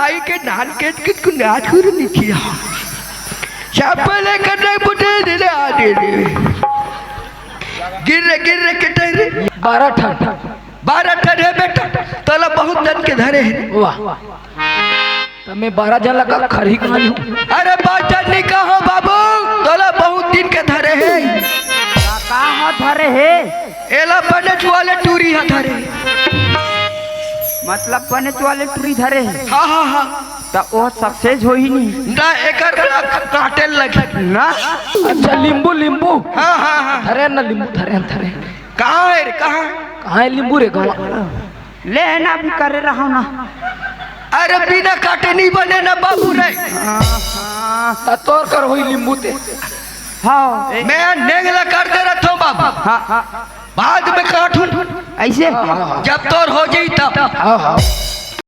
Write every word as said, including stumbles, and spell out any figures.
आई के नान के कित को नाच गुरु लिखिया। चप्पल लेकर नहीं बुटे दिले आ दे रे। गिर रे, गिर रे, कटे रे। बारह ठन। बारह ठन हे बेटा, तोला बहुत जन के धरे हे। वाह। त मैं बारह जन लगा खरही कहानी हूँ। अरे बारह ठन नहीं कहो बाबू, तोला बहुत दिन के धरे हे। का, का हा धरे हे? एला बनेच वाले टूरी हा धरे हे। मतलब बनेच वाले टूरी धरे हे? हाँ, हाँ, हाँ। त ओ सक्सेस होही नहीं। ना, एकर का-, काटे लगी। ना? अच्छा, लींबू, लींबू। हाँ, हाँ, हाँ। धरे न लींबू, धरे, धरे। कहाँ हे रे, कहाँ हे? कहाँ हे लींबू रे, गवा? ले ना, अभी करे रहा ना। अरे बिना काटे नहीं बने ना बाबू रे। त तोर कर होई लींबू ते। हाँ। मैं नेंग ला कर दे रहा था बाबू। हाँ, हाँ। बाद में काटू। ऐसे? हाँ, हाँ, हाँ। जब तोर हो जाई तब। हाँ, हाँ।